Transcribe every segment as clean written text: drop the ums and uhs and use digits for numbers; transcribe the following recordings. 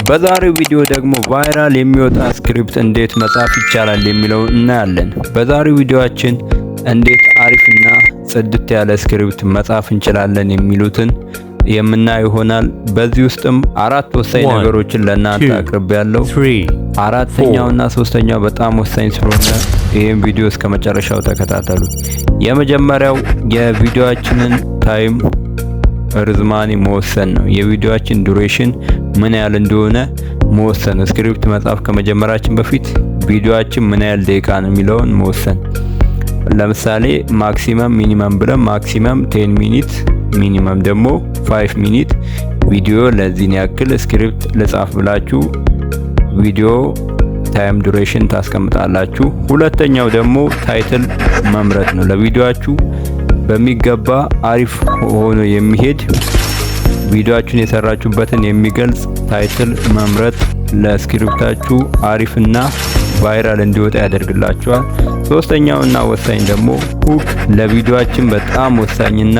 በዛሬው ቪዲዮ ደግሞ viral የሚወጣ script እንዴት መጻፍ ይቻላል የሚለው እናያለን። በዛሬው ቪዲዮአችን እንዴት አሪፍና ጽድት ያለ script መጻፍ እንችላለን የሚሉትን የምናየው ይሆናል። በዚህ ውስጥም አራት ወሳኝ ነገሮችን ለእናንተ አቅርቤያለሁ። አራተኛውና ሶስተኛው በጣም ወሳኝ ስለሆነ ይህን ቪዲዮ እስከ መጨረሻው ተከታተሉ። የመጀመሪያው የቪዲዮአችንን time ርዝማኔ መወሰን ነው። የቪዲዮአችን duration ምን ያህል እንደሆነ መወሰን። Script መጻፍ ከመጀመራችን በፊት ቪዲዮአችን ምን ያህል ደቂቃ ነው የሚለውን መወሰን። ለምሳሌ maximum minimum ብለን maximum 10 minute፣ minimum ደግሞ 5 minute ቪዲዮ ለዚህን ያክል script ልጻፍ ብላችሁ ቪዲዮ time duration ታስቀምጣላችሁ። ሁለተኛው ደግሞ title መምረጥ ነው። ለቪዲዮአችሁ በሚገባ አሪፍ ሆኖ የሚሄድ፣ ቪዲዮአችሁን የሰራችሁበትን የሚገልጽ title መምረጥ ለ script ኣችሁ አሪፍና viral እንዲወጣ ያደርግላችኋል። ሶስተኛውና ወሳኝ ደግሞ hook፣ ለቪዲዮአችን በጣም ወሳኝና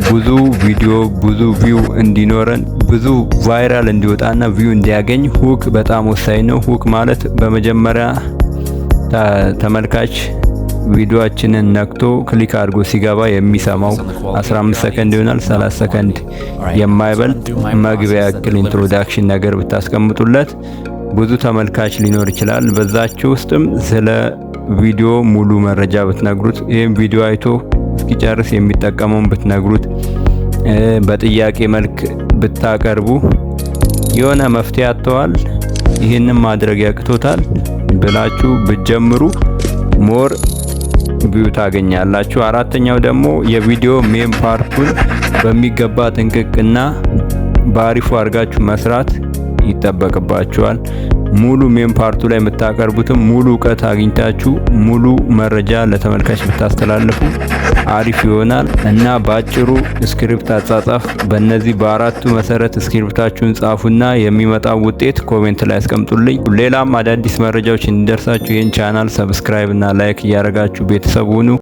ብዙ ቪዲዮ ብዙ view እንዲኖረን፣ ብዙ viral እንዲወጣና view እንዲያገኝ hook በጣም ወሳኝ ነው። Hook ማለት በመጀመሪያ ተመልካች ቪዲዮአችንን ነክቶ click አድርጎ ሲገባ የሚሰማው 15 ሰከንድ ይሆናል፣ 30 ሰከንድ የማይበልጥ መግቢያ ያክል introduction ነገር ብታስቀምጡለት ብዙ ተመልካች ሊኖር ይችላል። በዛችሁ ውስጥም ስለ ቪዲዮ ሙሉ መረጃ ብትነግሩት፣ ይህም ቪዲዮ አይቶ እስኪጨርስ የሚጠቀመውን ብትነግሩት፣ በጥያቄ መልክ ብታቀርቡ፣ የሆነ መፍትሄ አጥተዋል፣ ይህንን ማድረግ ያቅቶታል ብላችሁ ብትጀምሩ more view ታገኛላችሁ። አራተኛው ደግሞ የቪዲዮ main part ኡን በሚገባ ጥንቅቅና በአሪፉ አድርጋችሁ መስራት ይጠበቅባችኋል። ሙሉ main part ኡ ላይ የምታቀርቡትም ሙሉ እውቀት አግኝታችሁ ሙሉ መረጃ ለተመልካች ብታስተላልፉ አሪፍ ይሆናል። እና በአጭሩ script አጻጻፍ በእነዚህ በአራቱ መሰረት script ኣችሁን ጻፉና የሚመጣው ውጤት comment ላይ አስቀምጡልኝ። ሌላም አዳዲስ መረጃዎች እንዲደርሳችሁ ይህን channel subscribe እና like እያደረጋችሁ ቤተሰብ ሁኑ።